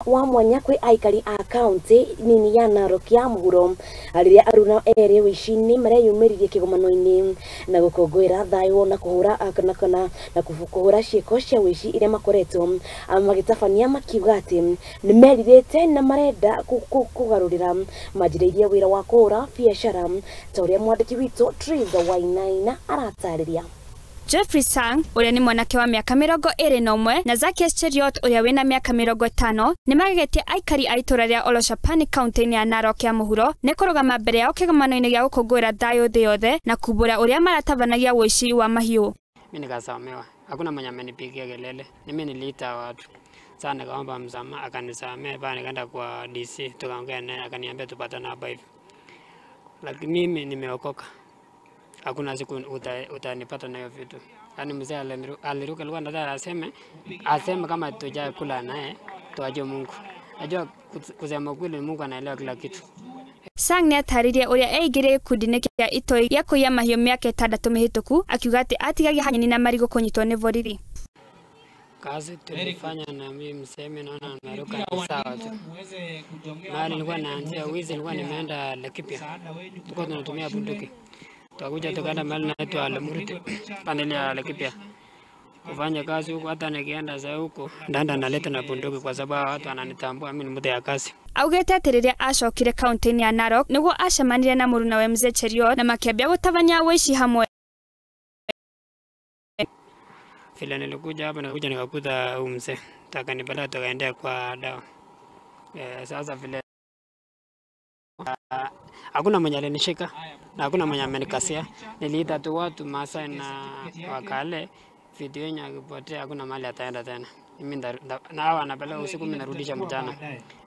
Wa mwanya kwi aikari a kaunti nini ya Narok ya muhuro riria aruna eri wĩici-inĩ mareyumĩririe kĩgomano-inĩ na gũkũngũĩra thayũ na kũhũra na kũhũra ciĩko cia wĩici iria makoretwo magĩtabania makiuga atĩ nĩmerirĩte na marenda kũgarũrĩra manjĩrĩirie wĩra wa kũhũra biacara ta ũrĩa mwandĩki witũ Triza Wainaina aratarĩria. Jeffrey Sang ũrĩa nĩ mwanake wa mĩaka 21 na Zacchaeus Cheriot ũrĩa wĩna mĩaka 50 nĩmagegetie aikari a itũra rĩa Oloshapani kaunti-inĩ ya Narok ya mũhuro nĩ kũrũgama mbere yao kĩgomano-inĩ gĩa gũkũngũĩra thayũ thĩ yothe na kumbũra ũrĩa maratabanagia ũici wa mahiũ. Mimi nikasamewa, hakuna mwenye amenipigia kelele, mimi niliita watu. Sasa nikaomba msamaha akanisamea, baada nikaenda kwa DC tukaongea naye akaniambia tupatane hapa hivi. Lakini mimi nimeokoka. Hakuna siku utanipata na hiyo vitu. Yaani mzee aliruka alikuwa anataka aseme kama tujae kula naye tuaje Mungu. Najua kusema kweli Mungu anaelewa kila kitu. Sang nĩatarĩirie ũrĩa eigĩrĩire gĩkundi-inĩ kĩa itoi gĩa kũiya mahiũ mĩaka 6 mĩhĩtũku akiuga atĩ atigagia hanyeni na marigũ kũnyitwo nĩ borithi. Kazi tulifanya na mimi mseme naona nimeruka ni sawa tu. Mahali nilikuwa naanzia wizi nilikuwa nimeenda Laikipia. Tulikuwa tunatumia bunduki. Tukakuja tukaenda mahali naitwa Lemurute pande ya Laikipia kufanya kazi huko. Hata nikienda za huko ndaenda naleta na bunduki kwa sababu watu wananitambua mimi ni mtu ya kazi. Augete atĩ rĩrĩa acokire kaunti-inĩ ya Narok nĩguo acemanirie na mũrunawe Mzee Cheriot na makĩambia gũtabania ũici hamwe. Vile nilikuja hapa nikakuja nikakuta huyu mzee akanipeleka tukaendea kwa dawa. Sasa vile hakuna mwenye alinishika na hakuna mwenye amenikasia. Niliita tu watu Maasai na wakale video yenye akipotea hakuna mahali ataenda tena. Mimi na hawa anapeleka usiku, mimi narudisha mchana.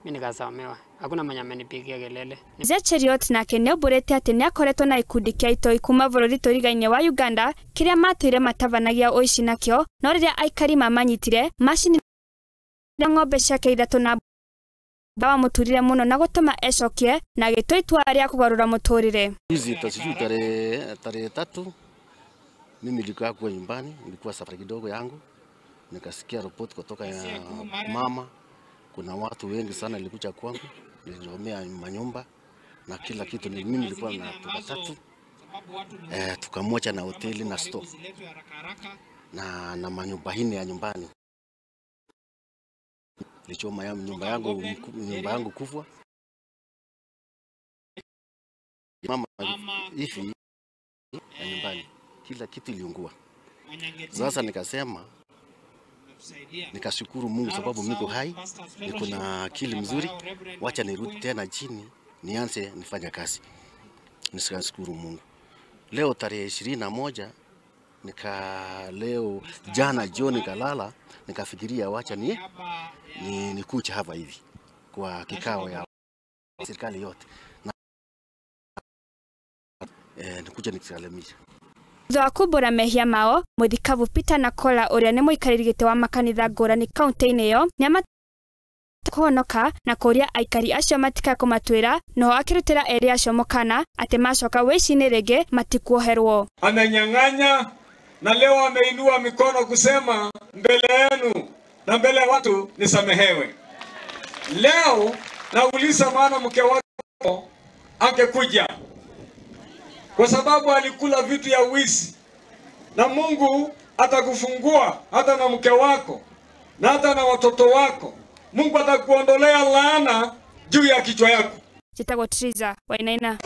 Mimi nikasamewa, hakuna mwenye amenipigia kelele. Mzee Cheriot nake nĩaumbũrĩte atĩ nĩakoretwo na gĩkundi kĩa itoi kuma bũrũri tũrigaine wa Uganda kĩrĩa matũire matabanagia ũici nakĩo, no rĩrĩa aikari mamanyitire macinire ng'ombe ciake 3 na wamũturire mũno na gũtũma ecokie na agĩtua itua rĩa kũgarũra mũtũrĩre. Hizi sijui tarehe 3 mimi nilikuwa kwa nyumbani, nilikuwa safari kidogo yangu, nikasikia report kutoka ya mama, kuna watu wengi sana nilikuja kwangu, nilichomea manyumba na kila kitu. Mimi nilikuwa na tuka 3 tukamoja na hoteli na store na manyumba hine ya nyumbani. Nilichoma ya nyumba yangu kufwa. Mama hivi ya nyumbani kila kitu iliungua. Sasa nikasema nikashukuru Mungu sababu niko hai, niko na akili mzuri, wacha nirudi tena chini nianze nifanye kazi. Nikashukuru Mungu. Leo tarehe 21 leo jana jioni nikalala nikafikiria wacha ni nikuja hapa hivi kwa kikao ya serikali yote na nikuja nikisalamisha. Thutha wa kumbũra mehia mao, mũthikabu Peter Nakola ũrĩa nĩ mũikarĩri gĩtĩ wa makanitha ngũrani kaunti-inĩ ĩyo nĩamakũhonoka na kũũria aikari acio matikae kũmatuĩra, noho akĩrutĩra erĩ acio mũkana atĩ macoka ũici-inĩ rĩngĩ matikuoherwo. Amenyang'anya na leo ameinua mikono kusema mbele yenu na mbele ya watu nisamehewe. Leo nauliza, maana mke wako angekuja, kwa sababu alikula vitu ya wizi, na Mungu atakufungua hata na mke wako na hata na watoto wako. Mungu atakuondolea laana juu ya kichwa yako. Njĩtagwo Triza Wainaina.